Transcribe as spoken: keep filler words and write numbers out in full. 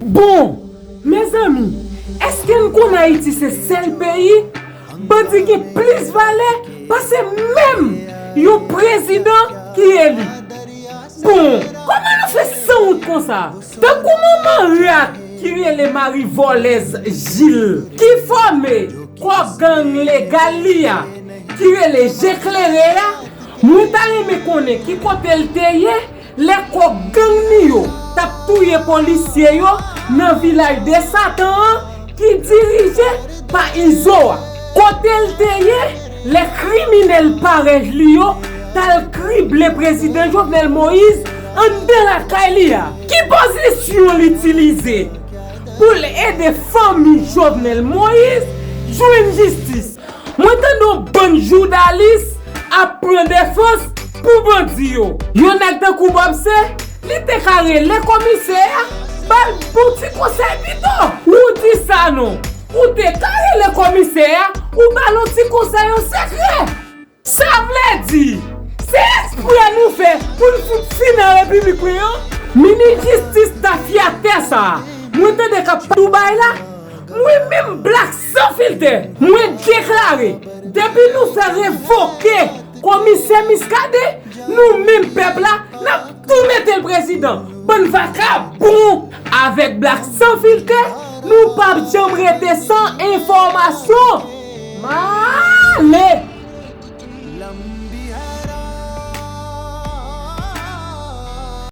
Bon, mezanmi, èske n konn Ayiti se sèl peyi bandi gen plis valè pase menm yon prezidan ki eli? Bon, kòman nou fè sanwont konsa? Tankou manman rat ki rele Mari Vòlèz Jil, ki fòme kò gang legal li a, ki rele Je Klere a, mwen ta renmen konnen ki kote l te ye lè kò gang li yo t ap touye polisye yo nan vilaj de Satan an ki dirije pa Izo a. Kote l te ye lè kriminèl parèy li yo t al krible prezidan Jovenel Moïse anndan lakay li a? Ki pozisyon l itilize pou l ede fanmi Jovenel Moïse jwenn jistis? Mwen tande yon bann joudalis ap pran defans pou bandi yo. Yon nèg tankou Bob C, li te ka rele komisè a, ba l bon ti konsèy pito. Ou di sa non. Ou te ka rele komisè a, ou ba l yon ti konsèy an sekrè. Sa vle di, se eksprè nou fè pou n fout fin nan repiblik mwen an? Minis jistis tafyatè sa a, mwen tande k ap Dubai la, mwen menm Black San Filtè, mwen deklare, depi nou fè revoke komisè Muscadin, nou menm pèp la, n ap tou mete l prezidan. Bann vakabon! Avèk Black San Filtè, nou p ap janm rete san enfòmasyon. Male!